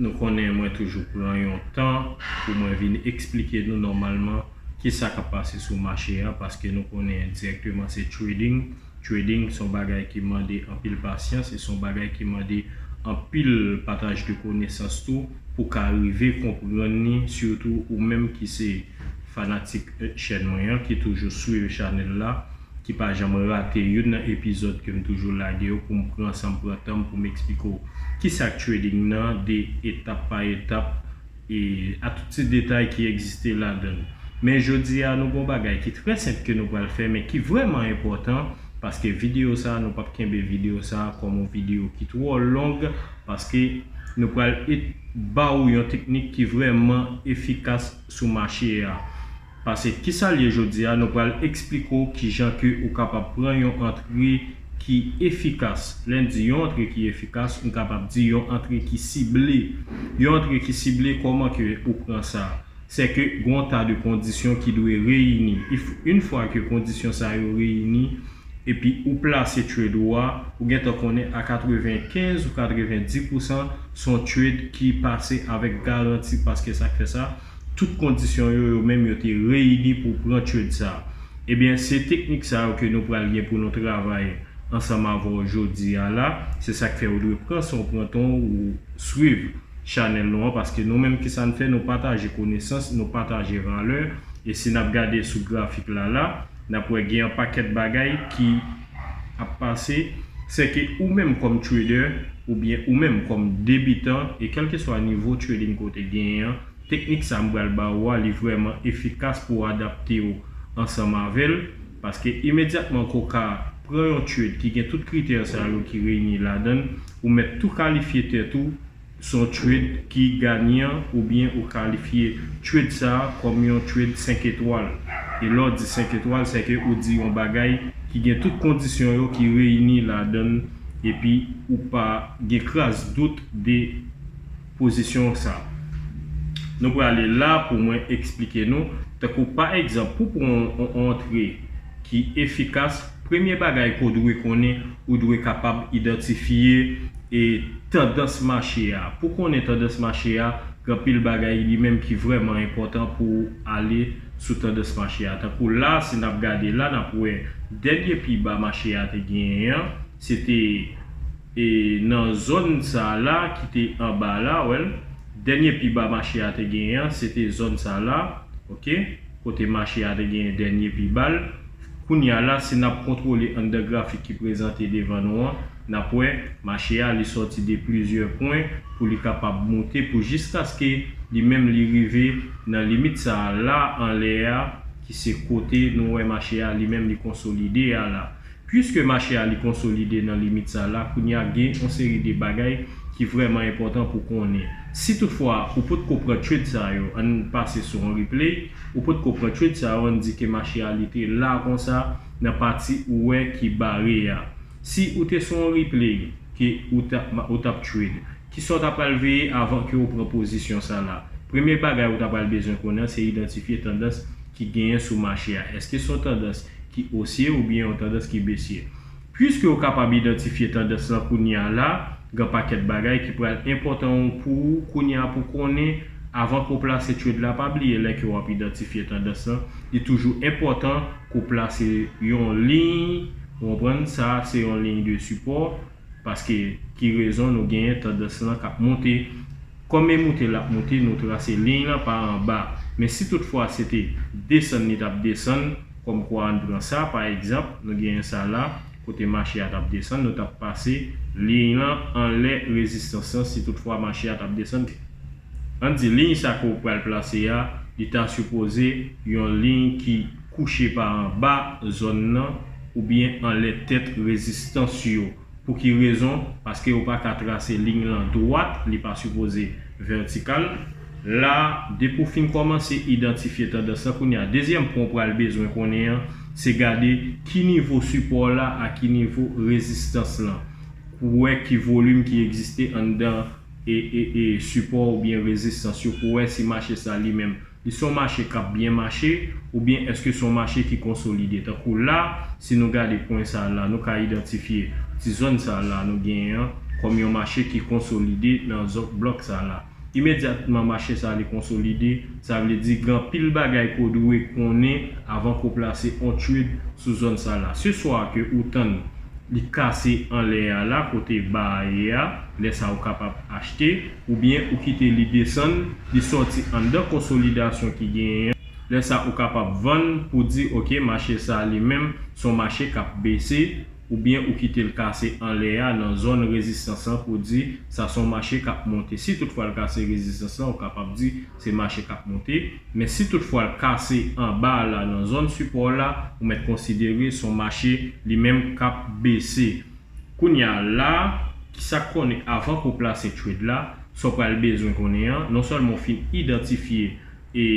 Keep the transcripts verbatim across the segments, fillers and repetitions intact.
Nou konnen mwen toujou pran yon tan pou mwen vin eksplike nou nòmalman kisa k ap pase sou mache a, paske nou konnen dirèkteman se trading. Trading se yon bagay ki mande anpil pasyans e se yon bagay ki mande anpil pataj de konesans tou pou ka rive konprann li, sitou ou menm ki se fanatik chèn mwen an, ki toujou swiv chanèl la, ki pa janm rate youn nan epizòd ke m toujou lage yo pou m pran san m pran tan m pou m eksplike w kisa k trading nan de etap pa etap e a tout ti detay ki egziste ladan l. Men jodi a nou gon bagay ki trè senp ke nou pral fè men ki vrèman enpòtan, paske videyo sa a nou p ap kenbe videyo sa a kòm yon videyo ki twò long, paske nou pral ba w yon teknik ki vrèman efikas sou mache a. Paske kisa l ye jodi a, nou pral eksplike w kijan ke ou kapab pran yon antre ki efikas. Lè n di yon antre ki efikas, m kapab di yon antre ki sible. Yon antre ki sible, kòman ke ou pran sa? Se ke gon ta de kondisyon ki dwe reyini. Yon fwa ke kondisyon sa yo reyini, epi ou plase trade ou a, ou gentan konnen a katrevenkenz ou katrevendis pousan se yon trade ki pase avèk garanti, paske sa k fè sa, tout kondisyon yo, yo menm yo te reyini pou pran trade sa. Ebyen, se teknik sa yo ke nou pral gen pou nou travay ansanm avè w jodi a la. Se sa k fè ou dwe pran san w pran tan w, ou swiv chanèl nou an, paske nou menm kisa n fè, nou pataje konesans, nou pataje valè. E si n ap gade sou grafik la la, n ap wè gen yon pakèt bagay ki ap pase. Se ke ou menm kòm trader oubyen ou menm kòm debitan, e kèlkeswa nivo trading ke w te genyen an, teknik sa m pral ba ou a, li vrèman efikas pou w adapte w ansanm avè l, paske imedyatman ke w ka pran yon trade ki gen tout kritè sa yo ki reyini ladan l, ou mèt tou kalifye tèt ou se yon trade ki ganyan oubyen ou kalifye trade sa a kòm yon trade senk etwal. E lè w di senk etwal, se ke ou di yon bagay ki gen tout kondisyon yo ki reyini ladan l, epi ou pa gen kras dout de pozisyon sa. Nou prale la pou mwen eksplike nou, tankou pa egzanp, pou pran yon, yon antre ki efikas, premye bagay ke w dwe konnen, ou dwe kapab idantifye e tandans mache a. Pou konnen tandans mache a, gen anpil bagay li menm ki vrèman enpòtan pou w ale sou tandans mache a. Tankou la, si n ap gade la, n ap wè dènye pi ba mache a te genyen an, se te e nan zòn sa la ki te anba la, w wè l, dènye pi ba mache a te genyen an, se te zòn sa la, oke, kote mache a te genyen dènye pi ba l. Kounye a la, si n ap kontwole anndan grafik ki prezante devan nou an, n ap wè mache a li sòti de plizyè pwen pou li kapab moute pou jiskaske li menm li rive nan limit sa a la anlè a, ki se kote nou wè mache a li menm li konsolide a la. Piske mache a li konsolide nan limit sa la, kounye a gen yon seri de bagay ki vrèman enpòtan pou konnen. Si toutfwa ou potko pran trade sa yo, ann pase sou yon replay, ou potko pran trade sa yo, ann di ke mache a li te la konsa nan pati ou wè ki bare a. Si ou te sou yon replay ke ou t ap, ou t ap trade, kisa w ta pral veye avan ke ou pran pozisyon sa la? Premye bagay ou ta pral bezwen konnen se idantifye tandans ki genyen sou mache a. Èske se yon tandans ki osye oubyen yon tandans ki besye? Piske ou kapab idantifye tandans lan kounye a la, gen pakèt bagay ki pral enpòtan pou ou kounye a pou konnen avan ke w plase trade la. Pa bliye lè ke w ap idantifye tandans lan, li toujou enpòtan ke w plase yon liy, ou konprann, sa se yon liy de sipò, paske ki rezon nou genyen tandans lan k ap monte. Kòm e moute l ap moute, nou trase liy lan pa anba. Men si toutfwa se te desann li t ap desann, kòmkwa ann pran sa, pa egzanp, nou genyen sa la, kote mache a t ap desann, nou t ap pase liy lan anlè rezistans lan, si toutfwa mache a t ap desann. Ann di liy sa ke w pral plase a, li ta sipoze yon liy ki kouche pa anba zòn nan oubyen anlè tèt rezistans yo. Pou ki rezon? Paske ou pa ka trase liy lan dwat, li pa sipoze vètikal. La, depi w fin kòmanse idantifye tandans lan, kounye a, dezyèm pwen w pral bezwen konnen an, se gade ki nivo sipò w la a ki nivo rezistans lan. Pou w wè ki volim ki egziste anndan e, e, e sipò oubyen rezistans yo, pou w wè si mache sa li menm li se yon mache k ap byen mache, oubyen èske se yon mache ki konsolide? Tankou la, si nou gade pwen sa la, nou ka idantifye ti zòn sa la nou genyen an kòm yon mache ki konsolide nan zòn blòk sa la. Imedyatman mache sa li konsolide, sa vle di gen anpil bagay ke w dwe konnen avan ke w plase yon trade sou zòn sa la. Se swa ke ou tann li kase anlè a la, kote ba a ye a, lè sa ou kapab achte, oubyen ou kite li desann, li sòti anndan konsolidasyon ki genyen an. Lè sa ou kapab vann pou di, oke, mache sa li menm, se yon mache k ap bese, oubyen ou kite l kase anlè a nan zòn rezistans lan pou di sa se yon mache k ap monte. Si toutfwa l kase rezistans lan, ou kapab di se mache k ap monte. Men si toutfwa l kase anba a la nan zòn sipò la, ou mèt konsidere se yon mache li menm k ap bese. Kounye a la, kisa k konnen avan ke w plase trade la, sa w pral bezwen konnen an, non sèlman w fin idantifye e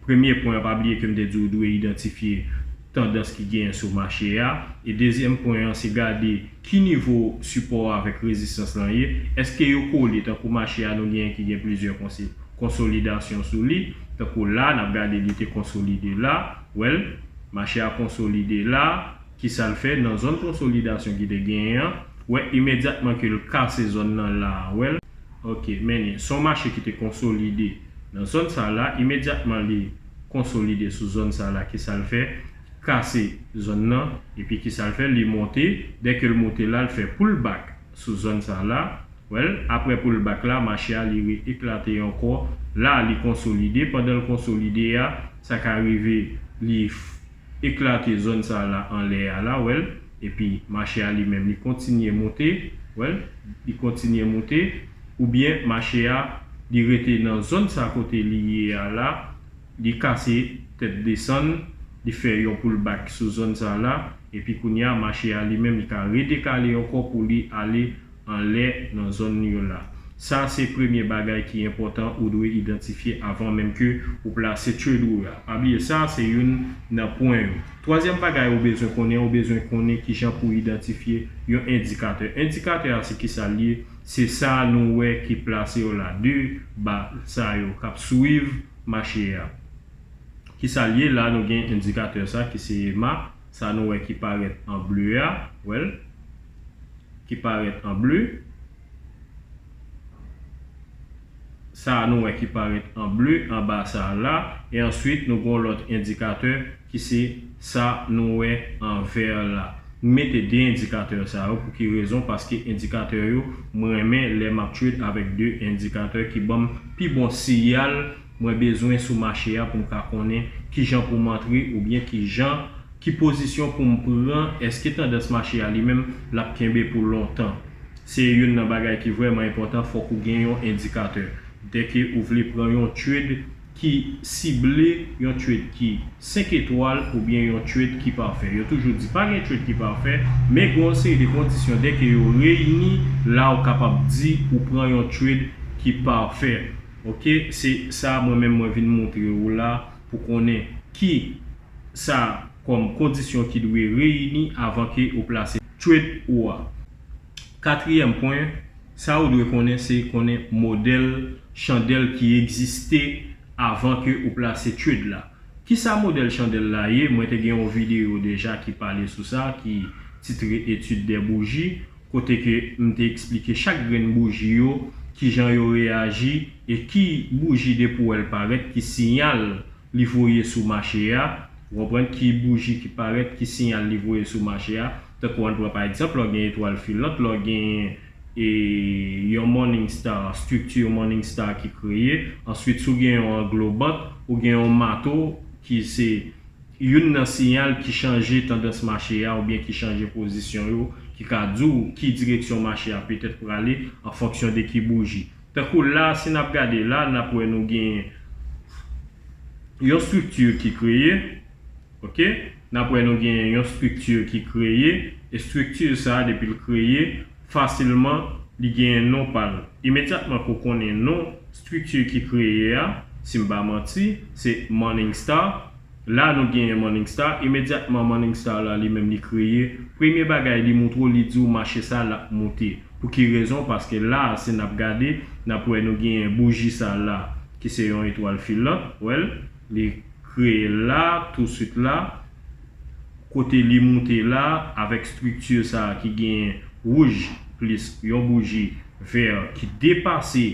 premye pwen an, pa bliye ke m te di w dwe idantifye tandans ki genyen sou mache a. E dezyèm pwen an, se gade ki nivo sipò avèk rezistans lan ye. Èske yo kole? Tankou mache a, nou genyen ki gen plizyè konsi-, konsolidasyon sou li. Tankou la, n ap gade li te konsolide la. Wèl, mache a konsolide la. Kisa l fè nan zòn konsolidasyon ki te genyen an? Wè, imedyatman ke l kase zòn nan la a, wèl. Ok, men se yon mache ki te konsolide nan zòn sa la, imedyatman li konsolide sou zòn sa la, kisa l fè? Kase zòn nan, epi kisa l fè? Li monte, dèke l monte la, l fè pullback sou zòn sa la, wèl, apre pullback la, mache a li re-eklate ankò, la li konsolide, pandan l konsolide a, sa ka rive li f-, eklate zòn sa la anlè a la, wèl, epi mache a li menm li kontinye monte, wèl, li kontinye monte, oubyen mache a li rete nan zòn sa kote li ye a la, li kase tèt desann, li fè yon pullback sou zòn sa la, epi kounye a mache a li menm li ka redekale ankò pou li ale anlè nan zòn yo la. Sa se premye bagay ki enpòtan ou dwe idantifye avan menm ke ou plase trade ou a. Pa bliye sa, se youn nan pwen yo. Twazyèm bagay ou bezwen konnen, ou bezwen konnen kijan pou idantifye yon endikatè. Endikatè a se kisa l ye? Se sa nou wè ki plase yo la, de ba sa yo k ap swiv mache a. Kisa l ye la? Nou gen endikatè sa ki se ema, sa nou wè ki parèt an ble a, wèl, ki parèt an ble. Sa nou wè ki parèt an ble anba sa la, e answit nou gen yon lòt endikatè ki se sa nou wè an vè la. M mete de endikatè sa yo pou ki rezon? Paske endikatè yo, mwen renmen lè m ap trade avèk de endikatè ki ban m pi bon siyal mwen bezwen sou mache a pou m ka konnen kijan pou m antre oubyen kijan, ki pozisyon pou m pran, èske tandans mache a li menm l ap kenbe pou lontan. Se youn nan bagay ki vrèman enpòtan, fòk ou gen yon endikatè. Dèke ou vle pran yon trade ki sible, yon trade ki senk etwal oubyen yon trade ki pafè. Yo toujou di pa gen trade ki pafè, men gen yon seri de kondisyon dèke yo reyini, la ou kapab di ou pran yon trade ki pafè. Ok, se sa mwen menm mwen vin montre ou la pou konnen ki sa kòm kondisyon ki dwe reyini avan ke ou plase trade ou a. Katriyèm pwen, sa ou dwe konnen se konnen modèl chandèl ki egziste avan ke ou plase trade la. Kisa modèl chandèl la ye? Mwen te gen yon videyo deja ki pale sou sa, ki titre Étude des bougies, kote ke m te eksplike chak grenn bouji yo, kijan yo reyaji, e ki bouji depi w wè l parèt, ki siyal li voye sou mache a. Ou konprann? Ki bouji ki parèt, ki siyal li voye sou mache a. Tankou ann pran pa egzanp, lè w gen etwal filant, lè w gen e yon Morning Star, estrikti Morning Star ki kreye. Answit, si w gen yon anglobant, ou gen yon mato ki se youn nan siyal ki chanje tandans mache a oubyen ki chanje pozisyon yo, ki ka di w ki direksyon mache a petèt prale an fonksyon de ki bouji. Tankou la, si n ap gade la, n ap wè nou gen yon estrikti ki kreye, ok? N ap wè nou gen yon estrikti ki kreye. Estrikti sa a, depi l kreye, fasilman, li gen non pa l. Imedyatman ke w konnen non estrikti ki kreye a, si m pa manti, se Morning Star. La, nou genyen Morning Star. Imedyatman, Morning Star la, li menm, li kreye. Premye bagay, li montre w, li di w mache sa, l ap monte. Pou ki rezon? Paske la, si n ap gade, n ap wè nou genyen bouji sa la, ki se yon etwal filant. Wèl, li kreye la, touswit la. Kote li monte la, avèk estrikti sa a ki genyen wouj plis yon bouji vè ki depase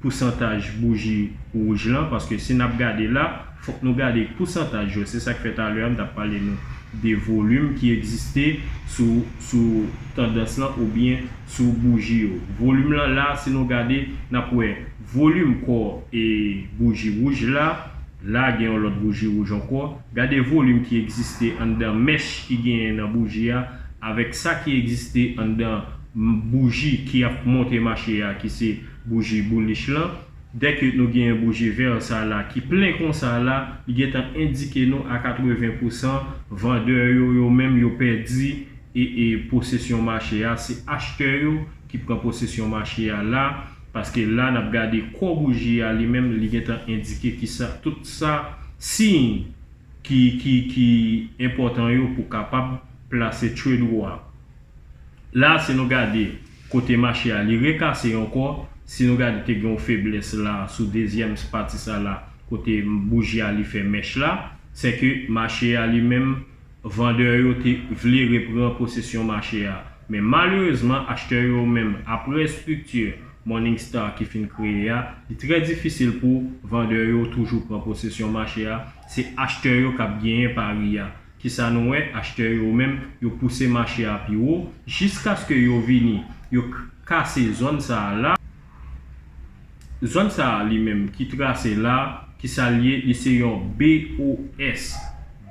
pousantaj bouji wouj lan, paske si n ap gade la, fòk nou gade pousantaj yo. Se sa k fè talè a m t ap pale nou de volim ki egziste sou, sou tandans lan oubyen sou bouji yo. Volim lan la, si nou gade, n ap wè volim kò e bouji wouj la. La, gen yon lòt bouji wouj ankò. Gade volim ki egziste anndan mèch ki genyen nan bouji a avèk sa ki egziste anndan bouji ki ap monte mache a, ki se bouji bullish lan. Dèke nou genyen bouji vè sa la ki plen konsa la, li gentan endike nou a katreven pousan vandè yo, yo menm yo pèdi e, e posesyon mache a. Se achtè yo ki pran posesyon mache a la, paske la n ap gade kò bouji a li menm, li gentan endike kisa, tout sa siy ki, ki, ki enpòtan yo pou kapab plase trade ou a. La, si nou gade kote mache a, li rekase ankò. Si nou gade, te gen yon feblès la sou dezyèm pati sa la, kote bouji a li fè mèch la, se ke mache a li menm, vandè yo te vle repran posesyon mache a. Men malerezman, achtè yo menm, apre estrikti Morningstar ki fin kreye a, li trè difisil pou vandè yo toujou pran posesyon mache a. Se achtè yo k ap genyen pari a. Kisa nou wè? Achtè yo menm, yo pouse mache a pi wo, jiskaske yo vini, yo k-, kase zòn sa a la. Zòn sa a li menm ki trase la, kisa l ye? Li se yon B O S.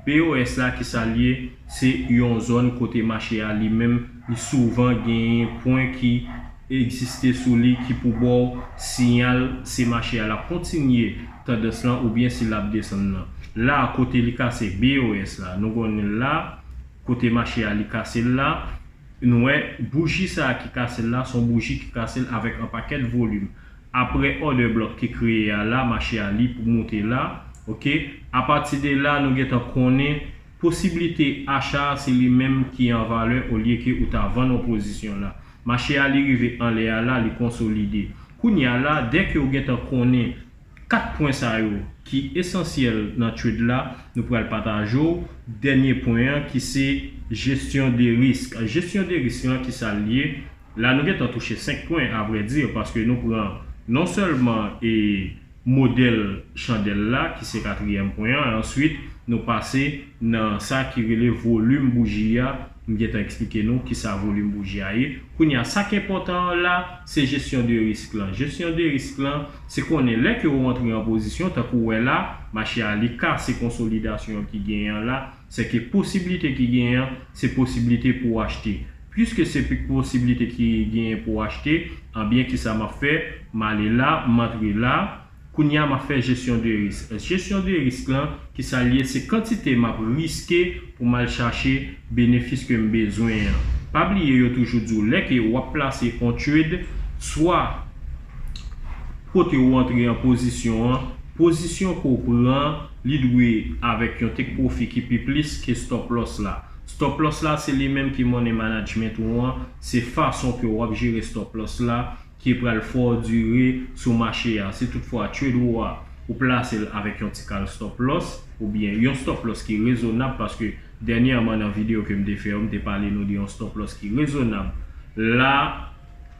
B O S la, kisa l ye? Se yon zòn kote mache a li menm, li souvan genyen pwen ki egziste sou li ki pou ba w siyal si mache a l ap kontinye tandans lan oubyen si l ap desann nan. La, kote li kase B O S la, nou konnen l la, kote mache a li kase l la, nou wè bouji sa a ki kase l la, se yon bouji ki kase l avèk yon pakèt volim. Apre order block ki kreye a la, mache a li pou monte la, oke? Apati de la, nou gentan konnen posiblite acha a se li menm ki an valè olye ke ou ta vann yon pozisyon la. Mache a li rive anlè a la, li konsolide. Kounye a la, dèke ou gentan konnen kat pwen sa yo ki esansyèl nan trade la, nou pral pataje w dènye pwen an ki se jesyon de risk. Jesyon de risk lan, kisa l ye? La, nou gentan touche senk pwen, avrèdi, paske nou pran non sèlman e modèl chandèl la, ki se katriyèm pwen an, answit, nou pase nan sa ki rele volim bouji a. M gentan eksplike nou kisa volim bouji a ye. Kounye a, sa k enpòtan an la, se jesyon de risk lan. Jesyon de risk lan, se konnen lè ke ou antre an pozisyon, tankou w wè la, mache a li kase konsolidasyon ki genyen an la, se ke posiblite ki genyen an, se posiblite pou w achte. Piske se pi-, posiblite ki genyen pou w achte, anbyen, kisa m ap fè? M ale la, m antre la. Kounye a, m ap fè jesyon de risk. Jesyon de risk lan, kisa l ye? Se kantite m ap riske pou m al chache benefis ke m bezwen an. Pa bliye, yo toujou di w, lè ke w ap plase yon trade, swa kote w antre an pozisyon an, pozisyon ke w pran, li dwe avèk yon take profit ki pi plis ke stop loss la. Stop loss la, se li menm ki money management ou an, se fason ke w ap jere stop loss la, ki pral fè w dire sou mache a. Si toutfwa trade ou a, ou plase l avèk yon ti kal stop loss, oubyen yon stop loss ki rezonab, paske dènyèman nan videyo ke m te fè yo, m te pale nou de yon stop loss ki rezonab. La,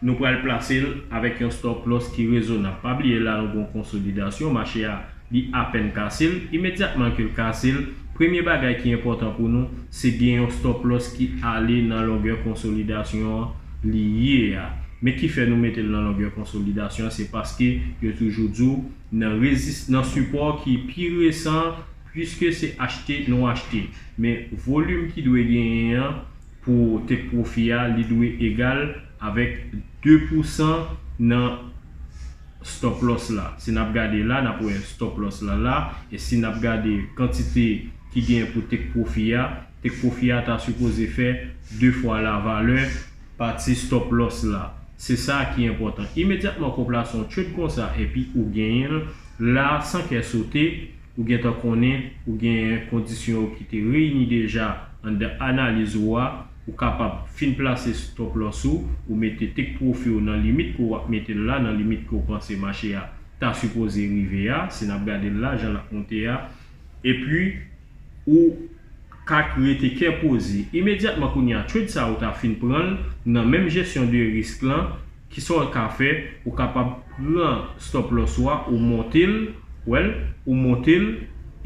nou pral plase l avèk yon stop loss ki rezonab. Pa bliye la, nou gen yon konsolidasyon, mache a, li apèn kase l. Imedyatman ke l kase l, premye bagay ki enpòtan pou nou, se gen yon stop loss ki ale nan longè konsolidasyon an li ye a. Men ki fè nou mete l nan longè konsolidasyon an, se paske yo toujou di w nan rezis-, nan sipò ki pi resan, piske se achte nou achte. Men volim ki dwe genyen an pou take profit a, li dwe egal avèk de pousan nan stop loss la. Si n ap gade la, n ap wè stop loss la la. E si n ap gade kantite ki genyen pou take profit a, take profit a ta sipoze fè de fwa la valè pati stop loss la. Se sa ki enpòtan. Imedyatman ke w plase yon trade konsa epi ou genyen l, la, san kè sote, ou gentan konnen ou gen kondisyon yo ki te reyini deja anndan analiz ou a, ou kapab fin plase stop loss ou, ou mete take profit ou nan limit ke w ap mete l la, nan limit ke w panse mache a ta sipoze rive a, si n ap gade l la, jan l ap monte a, epi ou ka rete kè poze. Imedyatman kounye a, trade sa ou ta fin pran l nan menm jesyon de risk lan, Kisa w ka fè? Ou kapab pran stop loss ou a, ou monte l, w wè l, ou monte l,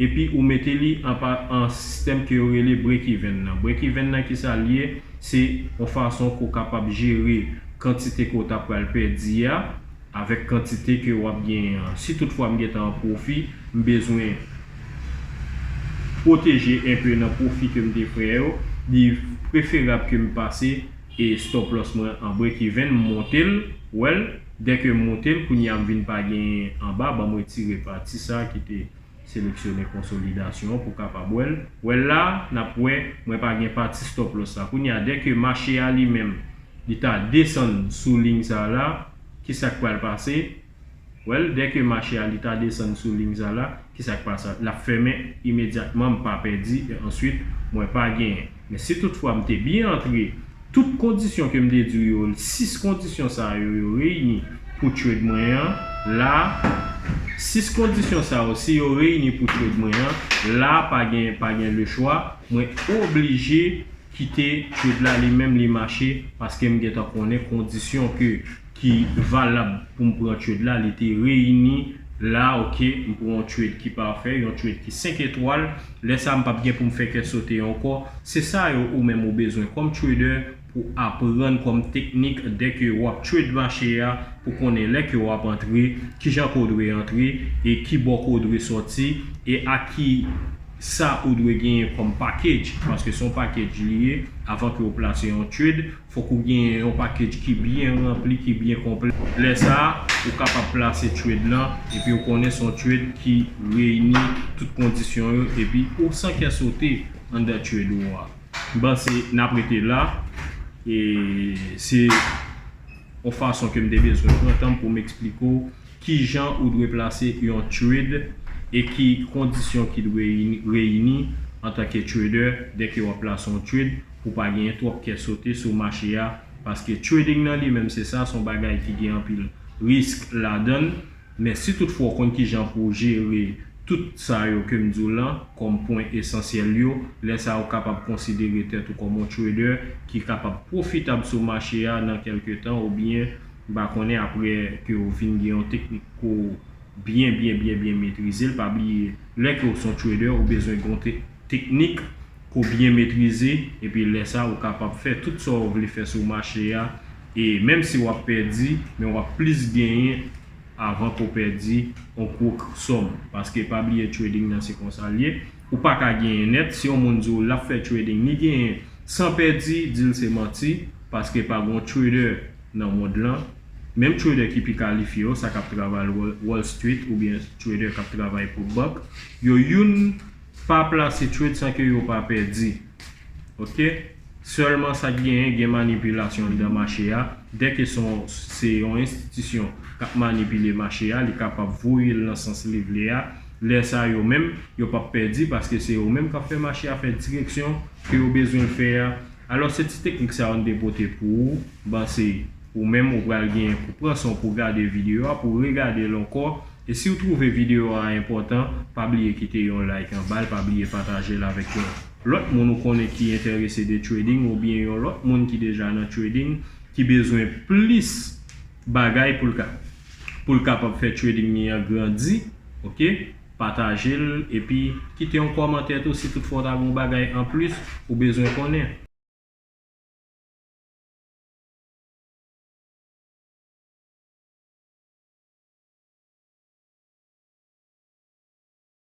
epi ou mete li an pa, an sistèm ke yo rele break even nan. Break even nan, kisa l ye? Se yon fason ke w kapab jere kantite ke w ta pral pèdi a avèk kantite ke w ap genyen an. Si toutfwa m gentan an pwofi, m bezwen pwoteje enpe nan pwofi ke m te fè yo, li preferab ke m pase e stop loss mwen an break even, m monte l, w wè l, dèke m monte l, kounye a m vin pa genyen anba, ban m retire pati sa ki te seleksyone konsolidasyon an pou kapab wè l. W wè l la, n ap wè, mwen pa gen pati stop loss la. Kounye a, dèke mache a li menm, li ta desann sou liy sa la, kisa k pral pase? W wè l, dèke mache a li ta desann sou liy sa la, kisa k pase? L ap fèmen imedyatman, m pa pèdi, e answit, mwen pa genyen. Men si toutfwa m te byen antre, tout kondisyon ke m te di w yo, sis kondisyon sa yo, yo reyini pou trade mwen an, la, sis kondisyon sa yo, si yo reyini pou trade mwen an, la, pa gen, pa gen lechwa, mwen oblije kite trade la li menm li mache, paske m gentan konnen kondisyon ke, ki valab pou m pran trade la, li te reyini. La, oke, m pran yon trade ki pafè, yon trade ki senk etwal. Lè sa, m p ap gen pou m fè kè sote ankò. Se sa yo ou menm ou bezwen kòm trader pou aprann kòm teknik dèke w ap trade mache a, pou konnen lè ke w ap antre, kijan ke w dwe antre, e ki bò ke w dwe sòti, e a ki sa ou dwe genyen kòm package, paske se yon package li ye. Avan ke w plase yon trade, fòk ou genyen yon package ki byen ranpli, ki byen konplè. Lè sa a, ou kapab plase trade lan, epi ou konnen se yon trade ki reyini tout kondisyon yo, epi ou san kè sote anndan trade ou a. M panse n ap rete la, e se yon fason ke m te bezwen pran tan m pou m eksplike w kijan ou dwe plase yon trade e ki kondisyon ki dwe reyini antanke trader dèke w ap plase yon trade pou pa genyen twòp kè sote sou mache a, paske trading nan li menm se sa, se yon bagay ki gen anpil risk ladan l, men si toutfwa w konn kijan pou w jere tout sa yo ke m di w lan kòm pwen esansyèl yo, lè sa a ou kapab konsidere tèt ou kòm yon trader ki kapab pwofitab sou mache a nan kèlke tan oubyen M pa konnen apre ke w fin gen yon teknik ke w byen, byen, byen, byen metrize l. Pa bliye, lè ke w se yon trader, ou bezwen gen yon te-, teknik ke w byen metrize, epi lè sa, ou kapab fè tout sa w vle fè sou mache a. E menm si w ap pèdi, men w ap plis genyen avan ke w pèdi yon gwo sòm. Paske pa bliye trading nan se konsa l ye. Ou pa ka genyen nèt. Si yon moun di w l ap fè trading, li genyen san pèdi, di l se manti, paske pa gen yon trader nan mond lan, menm trader ki pi kalifye yo, sa k ap travay Wall, Wall Street oubyen trader k ap travay pou bank, yo youn pa plase trade san ke yo pa pèdi. Oke? Sèlman sa k genyen, gen manipilasyon anndan mache a. Dèke se yon, se yon enstitisyon k ap manipile mache a, li kapab voye l nan sans li vle a. Lè sa yo menm, yo p ap pèdi paske se yo menm k ap fè mache a fè direksyon ke yo bezwen l fè a. Alò, se ti teknik sa yo n te pote pou ou. M panse ou menm ou pral gen pou pran san w pou gade videyo a, pou w regade l ankò. E si w twouve videyo a enpòtan, pa bliye kite yon like anba l, pa bliye pataje l avèk yon lòt moun ou konnen ki enterese de trading oubyen yon lòt moun ki deja nan trading, ki bezwen plis bagay pou l ka, pou l kapab fè trading li an grandi, oke? Pataje l, epi kite yon kòmantè tou si toutfwa w ta gen yon bagay anplis ou bezwen konnen.